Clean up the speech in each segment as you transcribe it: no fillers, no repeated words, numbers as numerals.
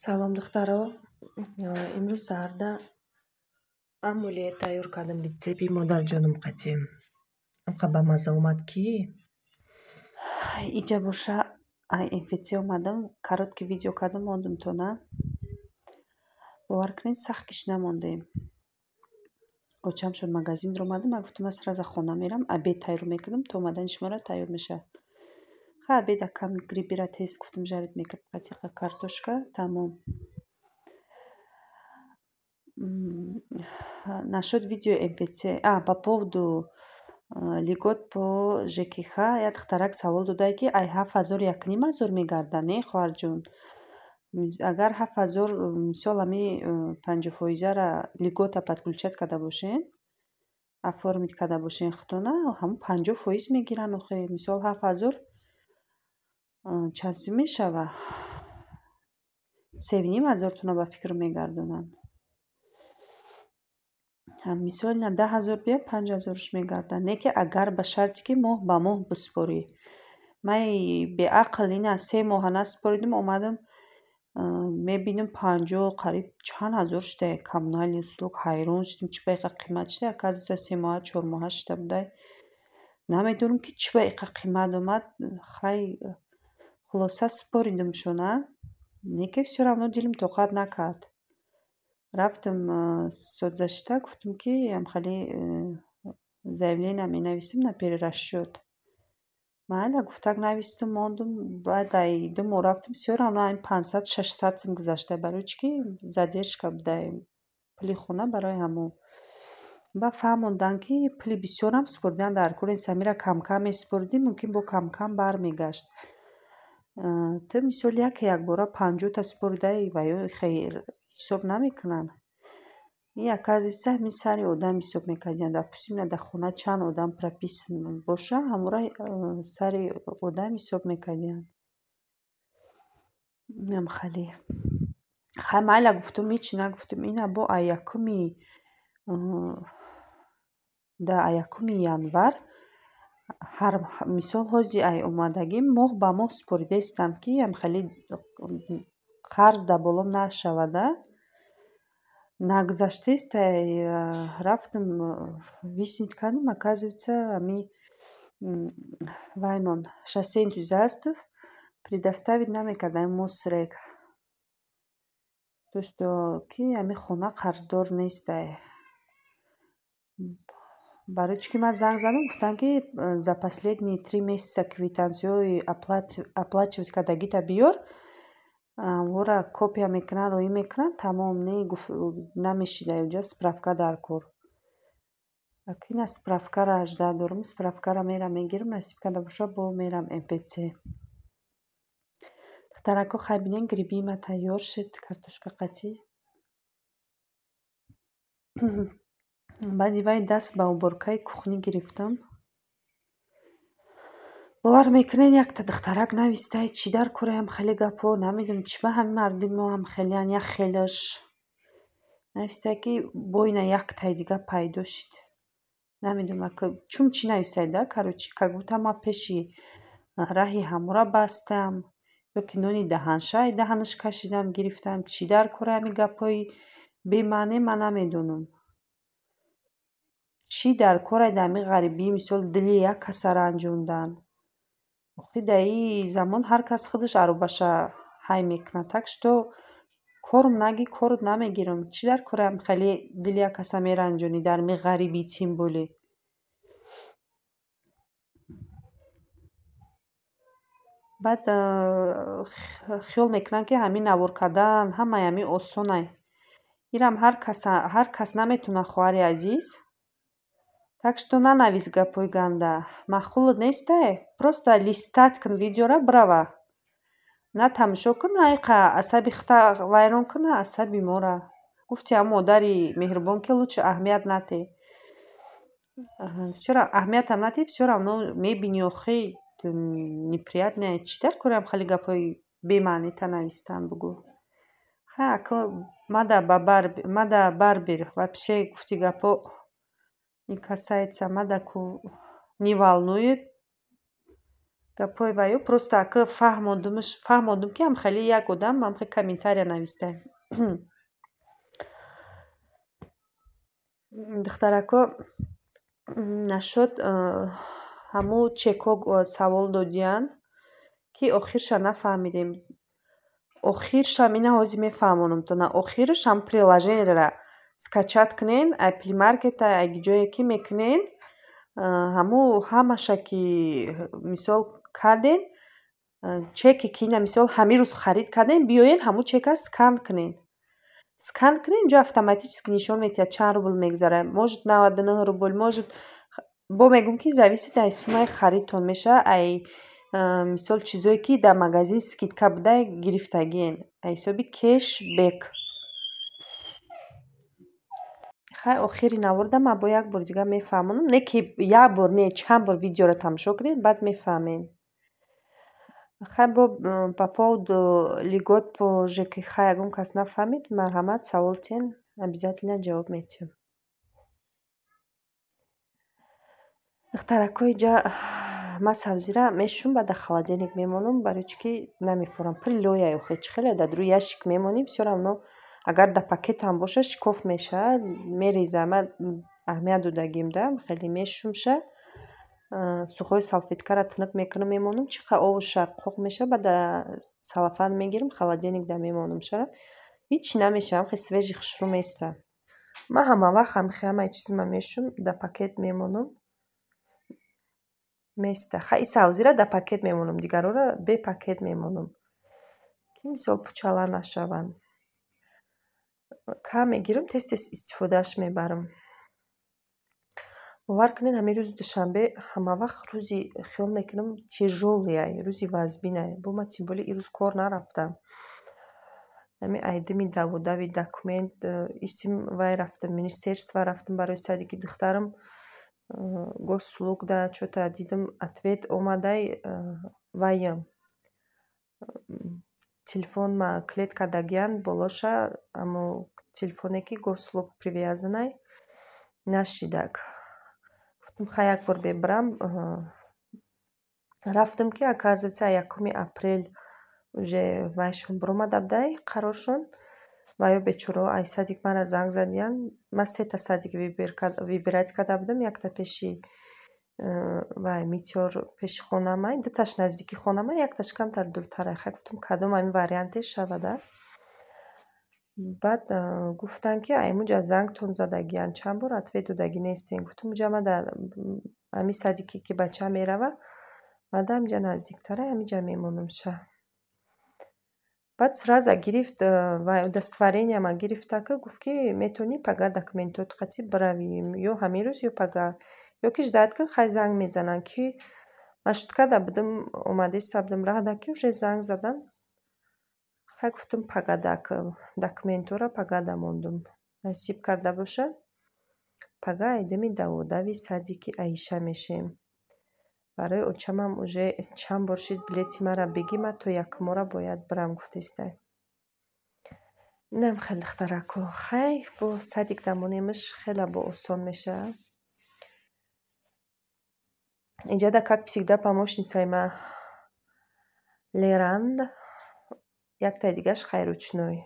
Салом, духтаро. Имрӯз саҳарда амуле тайёр кардам, рецепти модарҷонум қатӣ. Амқа бамазза омад, ки Иҷа боша, МФЦ омадам, короткий видео кардам, мондум тона. Бовар кунед, сахт гишна мондем. Очам шуд, магазин омадам, ман гуфтам, ман сразу хона мерам, обед тайёр мекунам, то омадани шуморо тайёр мешавад. Ха, обеда ками грибира тез гуфтам жарить мекардам, қатиқа картошка, тамом. Насчёт видео МФЦ, по поводу льгот по ЖКХ, як духтарак савол додае, ки ай 7000 1500 мегардад. Не, хоҳарҷон, агар 7000, мисол, ҳами 50 фоизара льгота подключать карда бошен, оформить карда бошен худтона, ҳамун 50% мегиранд охе. Мисол, 7000 чанд сум мешава? 3500 тона ба фикр мегардонанд. Мисол, ина 10 000 бия, 5000-ш мегардад. Не ки агар ба шарте, ки моҳ ба моҳ биспорӣ. Ман беақл ина 3 моҳа наспоридим, омадам, мебинам, 50 қариб чанд ҳазор шуда коммунальный услуг. Ҳайрон шудем, чӣ ба иқа қимат шуда. Оказывается, 3 моҳа, 4 моҳа шуда будай. Намедонам, ки чӣ ба иқа қимат омад. Хай, хулоса, споридимшон, не ки всё равно дилам тоқат накард. Рафтам соцзащита, гуфтам, ки амхали заявление менависем на перерасчёт. Майла, гуфтак, навистум, мондум. Баъд ай 2 моҳ рафтам, всё равно ами 500, 600 сум гузашта. Барои чӣ ки задержка будай пули хона, барои ҳамон. Баъд фаҳмонданд, ки пули бисёрам супоридан дар кор нест, ҳамира камкам месупоридӣ, мумкин бо камкам бармегашт. Ту, мисол, яке якбора 50-та супоридаи ва ё хел ҳисоб намекунанд. Ин, оказывается, ҳамин сари одам ҳисоб мекардиянд. Допустим, дар хона чанд одам прописан боша, ҳамора сари одам ҳисоб мекардиянд. Инам хеле. Хай, майла, гуфтум, ҳечи нагуфтум. Ина бо ай якуми да ай 1 январ ҳар мисол, ҳози ай омадагӣ моҳ ба моҳ супоридаистам, ки хеле қарз дар болом нашавада. Нагузаштаист, рафтам, выяснить кардам, оказывается, ҳами ваймон «Шоссе Энтузиастов» предоставить намекард МОСРЭК. То что ки ҳами хона қарздор нестай. Барои чӣ ки ман занг задам, гуфтанд, ки за последние 3 месяца квитанцияҳои оплачивать кардагита биёр, ора копия мекунанд, роӣ мекунанд, тамом. Не, намешида инҷа справка дар кор. Ина справкаро ждать дорум, справкаро мерам мегирам, насиб карда бошад, бо мерам МФЦ. Духтарако, хай, бинед, грибии ман тайёр шуд, картошка қатӣ. Баъди вай даст ба уборкаи кухнӣ гирифтам. Бовар мекунед, якта духтарак навистай, чӣ дар кораям хеле гапҳо, намедонам, чӣ ба ҳамин мардуми мо ҳам хелеян, як хелаш. Навистай, ки бо ина яктаи дига пайдо шуд. Намедонам, чун чӣ навистай да, короче, как будто ман пеши раҳи ҳамора бастам ё ки нони даҳанша ай даҳанаш кашидам, гирифтам. Чӣ дар кораи ҳамин гапҳои бемаъне, ман намедонам. Чӣ дар корай дар ҳамин ғарибӣ, мисол, дили як каса ранҷондан? Охи, дар ин замон ҳар кас худаш аробаша ҳай мекунад. Так что корм нагӣ, корот намегирам. Чӣ дар кораам хеле дили як каса меранҷонӣ дар ҳамин ғарибӣ, тем более? Баъд хиёл мекунанд, ки ҳамин навор кардан ҳамаи ҳамин осонай. Инам ҳар кас наметавонад, хоҳари азиз. Так что нанавис гапҳои ганда. Маъқулат нестай? Просто листать кун видеора, бирава. На тамошо кун, на иқа асаби худта вайрон кун, на асаби мора. Гуфти ҳамн модари меҳрубон, ки лучше аҳамият натеҳ. Чаро аҳамиятам натеҳ, всё равно мебини, охи, неприятное. Чӣ дар кораам хеле гапҳои бемаънита навистан, бугӯ? Хай, ако мада барбер вообще, гуфти гапҳо не касается, мада ку не волнует. Гапҳои ваё просто ака фаҳмондум, ки ҳамхеле як одам ҳамхе комментария нависта. Духтарако, нашуд ҳамун чекҳо савол додиянд, ки охирша нафаҳмидем. Охиршам ина ҳозир мефаҳмонам то на охирш ҳам приложениеро скачать кунен, ай Play Market, ай ҷое ки мекунен, ҳамун ҳамаша ки мисол карден, чеке ки ина мисол ҳамин рӯз харид кардем, биёен ҳамун чека скан кунен. Скан кунен, инҷо автоматически нишон медиҳад чанд рубл мегузарад. Может 99 рубл, может бо мегӯм ки зависит аз суммаи харидтон мешавад, ай мисол чизое ки дар магазин скидка буда гирифтагиен, аз ҳисоби кешбек. Хай охири наворда ман бо як бор дигар мефаҳмонам, не ки як бор не, чанд бор видеоро тамошо кунед, баъд мефаҳмед. Хай бо по поводу льгот по ЖКХ ягон кас нафаҳмид, марҳамат савол тиҳен, обязательно ҷавоб медиҳам. Духтарако, инҷа ман сабзира мешӯм, баъд дар холодильник мемонам, барои чӣ ки намефурам. Пури лояй охе, чӣ хеле дар рӯи ящик мемонӣ, всё равно агар дар пакетам бошад шикоф мешавад, мерезад. Ман аҳамият додагим да, хеле мешӯмша, сухои салфеткаро тинуқ мекунам, мемонам, чӣ қадр овуша қоқ мешавад, баъд дар салафан мегирам, холодильник да мемонамша. Ҳеҷ намешавад, хеле свежий хушрӯ меистад. Ман ҳамавақт ҳамаи чизма мешӯм, дар пакет мемонам. Места. Хай сабзира дар пакет мемонам, дигарора бе пакет мемонам, ки мисол пучала нашаванд. Кам мегирам, тез-тез истифодааш мебарам. Бовар кунед, ҳамин рӯзи душанбе ҳамавақт рӯзи хиёл мекунам тяжёлый, рӯзи вазбинай. Бо ман тем более ирӯз кор нарафтам. Ҳамин айдими давудави документ исм вай рафтам, министерство рафтам барои садики духтарам. Госуслуг да чё-то дидам, ответ омадай вайям. Телефон ма клет кардагиянд болоша, аммо телефоне ки госуслуг привязанай нашидак. Гуфтам хай як бор бебарам. Рафтам ки оказывается 1 апрел уже вайшон биромада будай қароршон. Ва ё бечораҳо ай садик мара занг задиянд. Ман сета садик выбирать карда будам, якта пеши вай Метеор пеши хонамай, дуташ наздики хонамай, якташ камтар дуртарай. Хай гуфтам кадом ҳамин варианте шавада. Баъд гуфтанд ки аймуҷа зангтон задагиянд, чанд бор ответ додагӣ нестем. Гуфтам уҷа ман дар ҳамин садике ки бача мерава, ман дар ҳаминҷа наздиктарай, ҳаминҷа мемонамша. Баъд сразу гирифт ва удостоверениама гирифта, ки гуфт ки метавонӣ пага документот қатӣ биравӣ, ё ҳамин рӯз, ё пага, ё ки ждать кун, хай занг мезананд. Ки ман шуд карда будам, омадиста будам раҳда, ки уже занг заданд. Хай гуфтам пага документҳоро пага дамондум. Насиб карда бошад, пага айдами давудави садики Аиша мешем. Барои очамам уже чанд бор шид билети мара бигӣ, ман то якумора бояд бирам гуфтестай. Инам хеле духтарако. Хай бо садик дамонемаш хеле бо осон мешавад. Инҷа как всегда помощницаи ма Леранд, яктаи дигаш хайручной.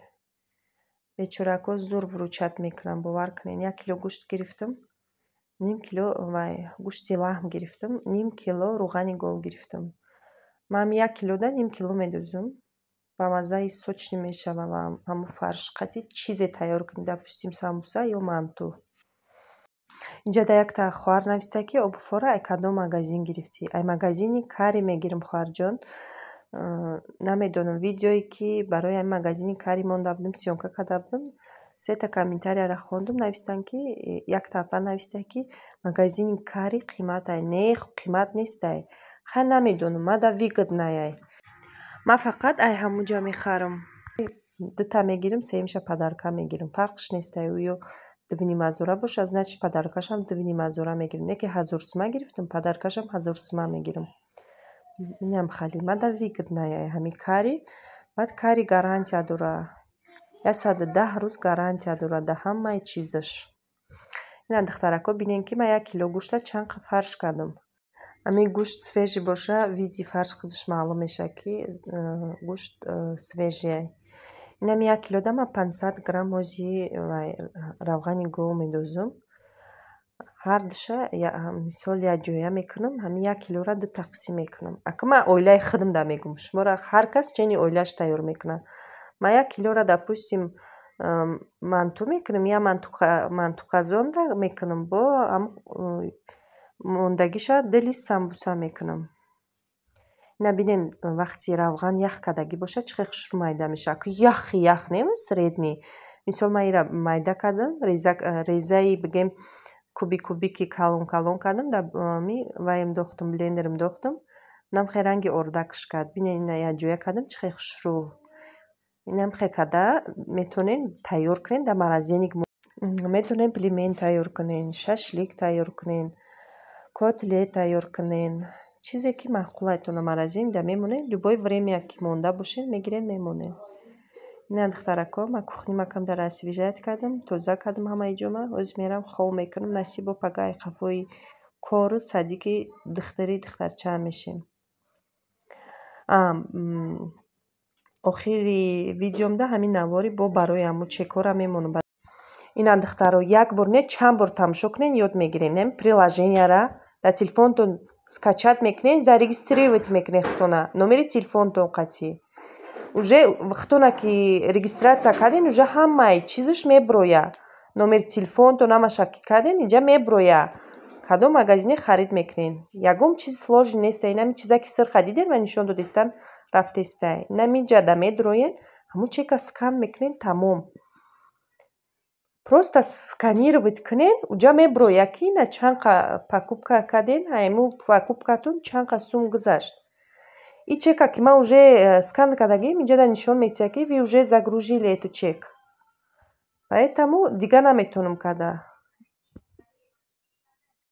Бечорако зур вручат мекунам, бовар кунед. 1 кило гӯшт гирифтам, ним кило вай гӯшти лаҳм гирифтам, ним кило рӯғани гов гирифтам. Ман 1 килода ним кило медӯзам. Ба маззаи сочный мешава ва ҳамун фарш қатӣ чизе тайёр кунед, допустим самбуса ё манту. Инҷа да якта хоҳар нависта ки обуфора ай кадом магазин гирифтӣ? Ай магазини Кари мегирам, хоҳарҷон. Намедонам, видеое ки барои ҳамин магазини Кари монда будам, съёмка карда будам, сета комментарияро хондум, навистанд ки якта апа нависта ки магазини Кари қиматай. Не, қимат нестай. Хай намедонам, мада выгоднаяй. Ман фақат ай ҳамунҷа мехарам. Дута мегирам, сеюмша подарка мегирам. Фарқш нестай, ӯ ё 2,5 ҳазора бошад, значит подаркашам 2,5 ҳазора мегирам. Не ки 1000 сума гирифтам, подаркашам 1000 сума мегирам. Инам хали мада выгоднаяй ҳамин Кари. Баъд Кари гарантия дора. 110 рӯз гарантия дорад дар ҳамаи чизаш. Ина духтарако бинед ки ман 1 кило гӯшта чанд фарш кардам. Ҳамин гӯшт свежий боша, види фарш худаш маълум мешавад, ки гӯшт свежий. Инами 1 килода ман 500 грамм ози равғани гов медозам. Ҳар душа, мисол, якҷоя мекунам. Ҳамин 1 килора ду тақсим мекунам. Ака, ман оилаи худам да мегӯм, шуморо ҳар кас чени оилааш тайёр мекунад. Ман 1 килора, допустим, манту мекунам, як мантуқазонда мекунам, бо мондагиша дили самбуса мекунам. Ина бинен, вақти равған ях кардагӣ бошад, чӣ хел хушрӯ майда мешавад. Яхи ях не, средний. Мисол, ман инра майда кардам, резаи, бигем, кубик кубики калон калон кардам, дар ваем дохтам, блендерам дохтам. Инам хел ранги ордакш кард. Бинен, ина якҷоя кардам, чӣ хел хушрӯ. Инам хел карда метавонед тайёр кунед дар морозильник. Метавонед пельмень тайёр кунед, шашлик тайёр кунед, котлет тайёр кунед, чизе ки маъқулайтон. Морозильник да мемонед, любое время ки монда бошед, мегиред, мемонед. Ина, духтарако, ман кухнима камтар освежать кардам, тоза кардам ҳамаи ҷома. Ҳозир мерам, хоб мекунам. Насибо, пагаҳ қафои кору садики духтари духтарчаам мешем. Охири видеомда ҳамин навори бо барои ҳамун чекҳоро мемонам. Ина, духтаро, як бор не, чанд бор тамошо кунед, ёд мегиред. Ин приложенияра дар телефонтон скачать мекунед, зарегистрировать мекунед худтона, номери телефонтон қатъӣ. Уже худтона ки регистрация кардем, уже ҳамаи чизаш меброяд. Номери телефонтон, ҳамаша ки кардем, инҷа меброяд, кадом магазине харид мекунед. Ягон чизи сложный неста. Инами чиза ки сирха дидем, ман нишон додистам, рафтеста. Инамиҷада медроен, ҳамун чека скан мекунед, тамом. Просто сканировать кунед, уҷа меброяд, ки ина чанд покупка кардем, ҳамун покупкатон чанд сум гузашт. И чека ки ман уже скан кардагим, инҷа нишон медиҳад, ки вы уже загрузили эту чек, поэтому дигар наметавонам карда.